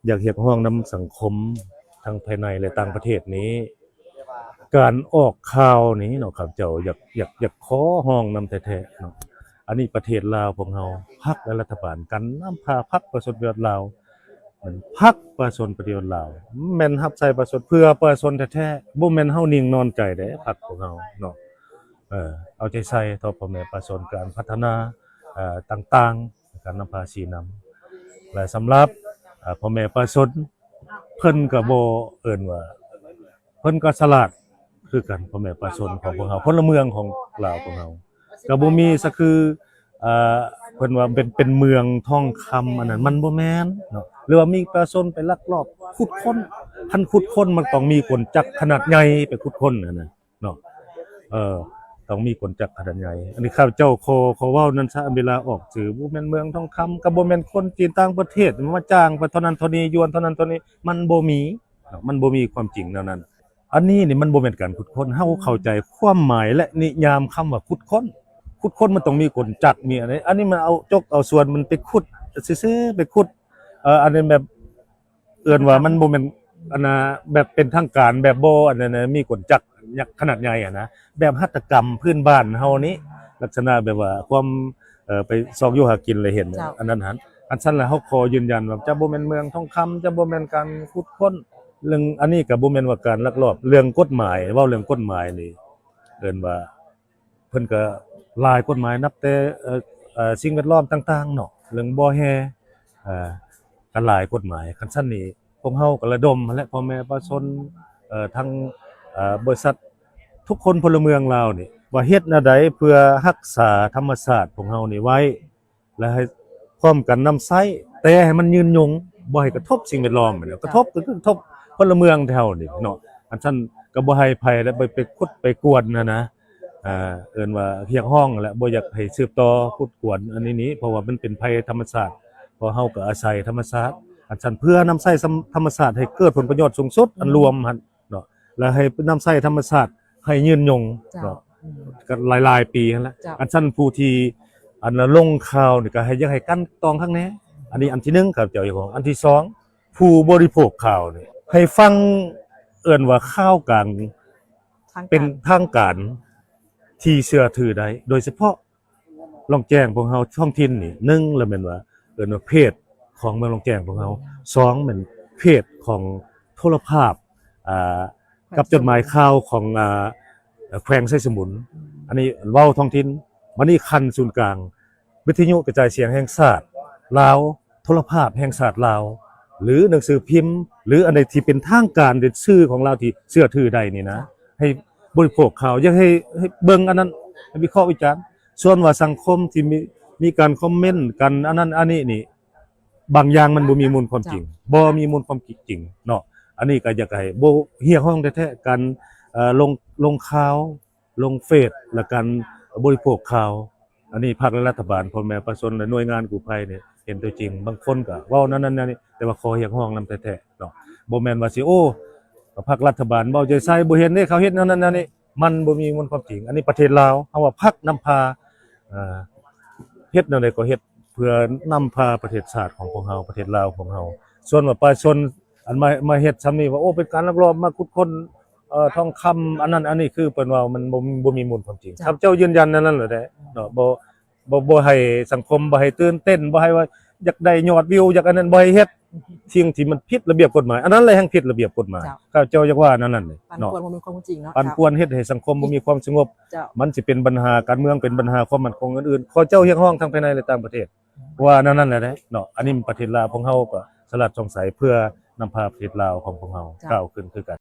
ຢາກຮຽກຮ້ອງນຳສັງຄົມທັງພາຍໃນ ແລະ ຕ່າງປະເທດນີ້ ການອອກຂ່າວນີ້ເນາະ ຂ້າພະເຈົ້າຢາກ ຢາກ ຢາກຂໍຮ້ອງນຳແທ້ໆເນາະ. ອັນນີ້ປະເທດລາວຂອງເຮົາ ພັກ ແລະ ລັດຖະບານ ການນຳພາພັກປະຊາຊົນປະຕິວັດລາວ ແມ່ນພັກປະຊາຊົນປະຕິວັດລາວ ແມ່ນຮັບໃຊ້ປະຊາຊົນ ເພື່ອປະຊາຊົນແທ້ໆ ບໍ່ແມ່ນເຮົານິ່ງນອນໃຈເດ້ ພັກຂອງເຮົາເນາະ. ເອີ ເອົາໃຈໃສ່ຕໍ່ພໍ່ແມ່ປະຊາຊົນ ການພັດທະນາ ເອີ ຕ່າງໆ ການນຳພາຊີ້ນຳ ແລະ ສຳລັບ ເອີ ພໍ່ແມ່ປະຊາຊົນ ເພິ່ນກໍບໍ່ເອີ້ນວ່າ ເພິ່ນກໍສະຫຼາດຄືກັນ ພໍ່ແມ່ປະຊາຊົນຂອງພວກເຮົາ ພົນລະເມືອງຂອງລາວຂອງເຮົາ ກໍບໍ່ມີສະຄື ເອີ ເພິ່ນວ່າເປັນ ເປັນເມືອງທອງຄຳ ອັນນັ້ນມັນບໍ່ແມ່ນເນາະ ຫຼືວ່າມີປະຊາຊົນໄປລັກລອບຂຸດຄົ້ນ. ຄັນຂຸດຄົ້ນມັນຕ້ອງມີກົນຈັກຂະໜາດໃຫຍ່ໄປຂຸດຄົ້ນຫັ້ນນະ ເນາະ ເອີ ຕ້ອງມີກົນຈັກຂະໜາດໃຫຍ່. ອັນນີ້ຂ້າພະເຈົ້າຂໍ ຂໍເວົ້ານັ້ນຊະ ເວລາອອກສື່ ບໍ່ແມ່ນເມືອງທອງຄຳ ກໍບໍ່ແມ່ນຄົນຈີນຕ່າງປະເທດມາຈ້າງໄປເທົ່ານັ້ນເທົ່ານີ້ ຢວນເທົ່ານັ້ນເທົ່ານີ້ ມັນບໍ່ມີເນາະ ມັນບໍ່ມີຄວາມຈິງແນວນັ້ນ. ອັນນີ້ນີ້ມັນບໍ່ແມ່ນການຂຸດຄົ້ນ ເຮົາເຂົ້າໃຈຄວາມໝາຍ ແລະ ນິຍາມຄຳວ່າຂຸດຄົ້ນ. ຂຸດຄົ້ນມັນຕ້ອງມີກົນຈັກ ມີອັນນີ້ ອັນນີ້ມັນເອົາຈົກເອົາສ່ວນ ມັນໄປຂຸດຊື່ໆ ໄປຂຸດ ເອີ ອັນນີ້ແບບ ເອີ້ນວ່າມັນບໍ່ແມ່ນ ອັນນ່າ ແບບເປັນທາງການ ແບບບໍ່ ອັນນັ້ນນະ ມີກົນຈັກຂະໜາດໃຫຍ່ຫັ້ນນະ ແບບຫັດຖະກຳພື້ນບ້ານເຮົານີ້ ລັກສະນະແບບວ່າຄວາມ ເອີ ໄປຊອກຢູ່ຫາກິນແລ້ວເຫັນ ເຈົ້າ ອັນນັ້ນຫັ້ນ. ອັນຊັ້ນລະ ເຮົາຂໍຢືນຢັນວ່າຈະບໍ່ແມ່ນເມືອງທອງຄຳ ຈະບໍ່ແມ່ນການຂຸດຄົ້ນ. ເລື່ອງອັນນີ້ກໍບໍ່ແມ່ນວ່າການລັກລອບ. ເລື່ອງກົດໝາຍ ເວົ້າເລື່ອງກົດໝາຍນີ້ ເອີ້ນວ່າ ເພິ່ນກໍຫຼາຍກົດໝາຍ ນັບແຕ່ ເອີ ເອີ ສິ່ງແວດລ້ອມຕ່າງໆເນາະ ເລື່ອງບໍ່ແຮ່ ເອີ ກໍຫຼາຍກົດໝາຍ. ຄັນຊັ້ນນີ້ ພວກເຮົາກໍລະດົມຫັ້ນແຫຼະ ພໍ່ແມ່ປະຊາຊົນ ເອີ ທັງ ເອີ ບໍລິສັດ ທຸກຄົນ ພົນລະເມືອງລາວນີ້ ວ່າເຮັດແນວໃດເພື່ອຮັກສາທຳມະຊາດຂອງເຮົານີ້ໄວ້ ແລະ ໃຫ້ພ້ອມກັນນຳໃຊ້ ແຕ່ໃຫ້ມັນຍືນຍົງ ບໍ່ໃຫ້ກະທົບສິ່ງແວດລ້ອມ ແມ່ນບໍ່? ກະທົບກໍຄືກະທົບພົນລະເມືອງແຖວນີ້ເນາະ. ອັນຊັ້ນກໍບໍ່ໃຫ້ໃຜ ແລະ ໄປ ໄປຂຸດໄປກວນຫັ້ນນະ ອ່າ ເອີ້ນວ່າຮຽກຮ້ອງແຫຼະ ບໍ່ຢາກໃຫ້ສືບຕໍ່ຂຸດກວນອັນນີ້ນີ້ ເພາະວ່າມັນເປັນໄພທຳມະຊາດ ເພາະເຮົາກໍອາໄສທຳມະຊາດ. ອັນຊັ້ນເພື່ອນຳໃຊ້ທຳມະຊາດໃຫ້ເກີດຜົນປະໂຫຍດສູງສຸດ ອືມ ອັນລວມຫັ້ນເນາະ ແລະ ໃຫ້ນຳໃຊ້ທຳມະຊາດໃຫ້ຍືນຍົງ ເຈົ້າ ເນາະ ອືມ ກໍຫຼາຍໆປີຫັ້ນແຫຼະ. ເຈົ້າ ອັນຊັ້ນຜູ້ທີ່ ອັນລົງຂ່າວນີ້ກໍໃຫ້ ຢາກໃຫ້ກັ່ນຕອງຄັກແນ່. ອັນນີ້ອັນທີໜຶ່ງ ຂ້າພະເຈົ້າຢາກບອກ. ອັນທີສອງ ຜູ້ບໍລິໂພກຂ່າວນີ້ໃຫ້ຟັງ ເອີ້ນວ່າຂ່າວກາງ ທາງການ ເປັນທາງການທີ່ເຊື່ອຖືໄດ້ ໂດຍສະເພາະລ່ອງແຈ້ງພວກເຮົາທ້ອງຖິ່ນນີ້ ໜຶ່ງລະແມ່ນວ່າ ເອີ້ນວ່າເພຈຂອງເມືອງລ່ອງແຈ້ງພວກເຮົາ, ສອງແມ່ນເພຈຂອງໂທລະພາບ ອ່າ ກັບຈົດໝາຍຂ່າວຂອງ ອ່າ ແຂວງໄຊສົມບູນ. ອັນນີ້ເວົ້າທ້ອງຖິ່ນ. ບັດນີ້ຂັ້ນສູນກາງ ວິທະຍຸກະຈາຍສຽງແຫ່ງຊາດລາວ, ໂທລະພາບແຫ່ງຊາດລາວ ຫຼື ໜັງສືພິມ ຫຼື ອັນໃດທີ່ເປັນທາງການ ເປັນສື່ຂອງລາວທີ່ເຊື່ອຖືໄດ້ນີ້ນະ ໃຫ້ບໍລິໂພກຂ່າວ ຢ່າໃຫ້ ໃຫ້ເບິ່ງອັນນັ້ນ ໃຫ້ວິເຄາະວິຈານ. ສ່ວນວ່າສັງຄົມທີ່ມີ ມີການຄອມເມັນກັນ ອັນນັ້ນອັນນີ້ນີ້ ບາງຢ່າງມັນບໍ່ມີມູນຄວາມຈິງ ເຈົ້າ ບໍ່ມີມູນຄວາມຈິງເນາະ. ອັນນີ້ກໍຢາກໃຫ້ ບໍ່ ຮຽກຮ້ອງແທ້ໆ ການ ເອີ ລົງ ລົງຂ່າວ ລົງເຟສ ແລະ ການບໍລິໂພກຂ່າວ. ອັນນີ້ພັກ ແລະ ລັດຖະບານ, ພໍ່ແມ່ປະຊາຊົນ ແລະ ໜ່ວຍງານກູ້ໄພນີ້ເຫັນຕົວຈິງ. ບາງຄົນກໍເວົ້ານັ້ນໆນີ້ ແຕ່ວ່າຂໍຮຽກຮ້ອງນຳແທ້ໆເນາະ. ບໍ່ແມ່ນວ່າຊິ ໂອ້ ພັກລັດຖະບານເວົ້າໃຈໃສ່ ບໍ່ເຫັນເດ້ ເຂົາເຮັດແນວນັ້ນແນວນີ້ ມັນບໍ່ມີມູນຄວາມຈິງ. ອັນນີ້ປະເທດລາວ ເຮົາວ່າພັກນຳພາ ເອີ ເຮັດແນວໃດກໍເຮັດ ເພື່ອນຳພາປະເທດຊາດຂອງພວກເຮົາ ປະເທດລາວຂອງເຮົາ. ສ່ວນວ່າປະຊາຊົນ ອັນມາ ມາເຮັດຊ່ຳນີ້ວ່າ ໂອ້ ເປັນການລັກລອບມາຂຸດຄົ້ນ ເອີ ທອງຄຳ ອັນນັ້ນອັນນີ້ ຄືເພິ່ນເວົ້າ ມັນບໍ່ ບໍ່ມີມູນຄວາມຈິງ. ເຈົ້າ ຂ້າພະເຈົ້າຢືນຢັນແນວນັ້ນແຫຼະເດ້ເນາະ. ບໍ່ ບໍ່ ບໍ່ໃຫ້ສັງຄົມ ບໍ່ໃຫ້ຕື່ນເຕັ້ນ ບໍ່ໃຫ້ວ່າຢາກໄດ້ຍອດວິວ ຢາກອັນນັ້ນ ບໍ່ໃຫ້ເຮັດ. ສິ່ງທີ່ມັນຜິດລະບຽບກົດໝາຍ ອັນນັ້ນແຫຼະແຮ່ງຜິດລະບຽບກົດໝາຍ. ເຈົ້າ ຂ້າພະເຈົ້າຢາກວ່າແນວນັ້ນເດ້ເນາະ. ປັ່ນປ່ວນບໍ່ມີຄວາມຈິງເນາະ. ປັ່ນປ່ວນເຮັດໃຫ້ສັງຄົມບໍ່ມີຄວາມສະຫງົບ. ເຈົ້າ ມັນຊິເປັນບັນຫາການເມືອງ ເປັນບັນຫາຄວາມໝັ້ນຄົງອື່ນໆ. ຂໍເຈົ້າຮຽກຮ້ອງທັງພາຍໃນ ແລະ ຕ່າງປະເທດ ວ່າແນວນັ້ນແຫຼະເດ້ເນາະ. ອັນນີ້ປະເທດລາວຂອງເຮົາກໍສະຫຼາດສ່ອງໃສ ເພື່ອນຳພາປະເທດລາວຂອງພວກເຮົາ ເຈົ້າ ກ້າວຂຶ້ນຄືກັນ.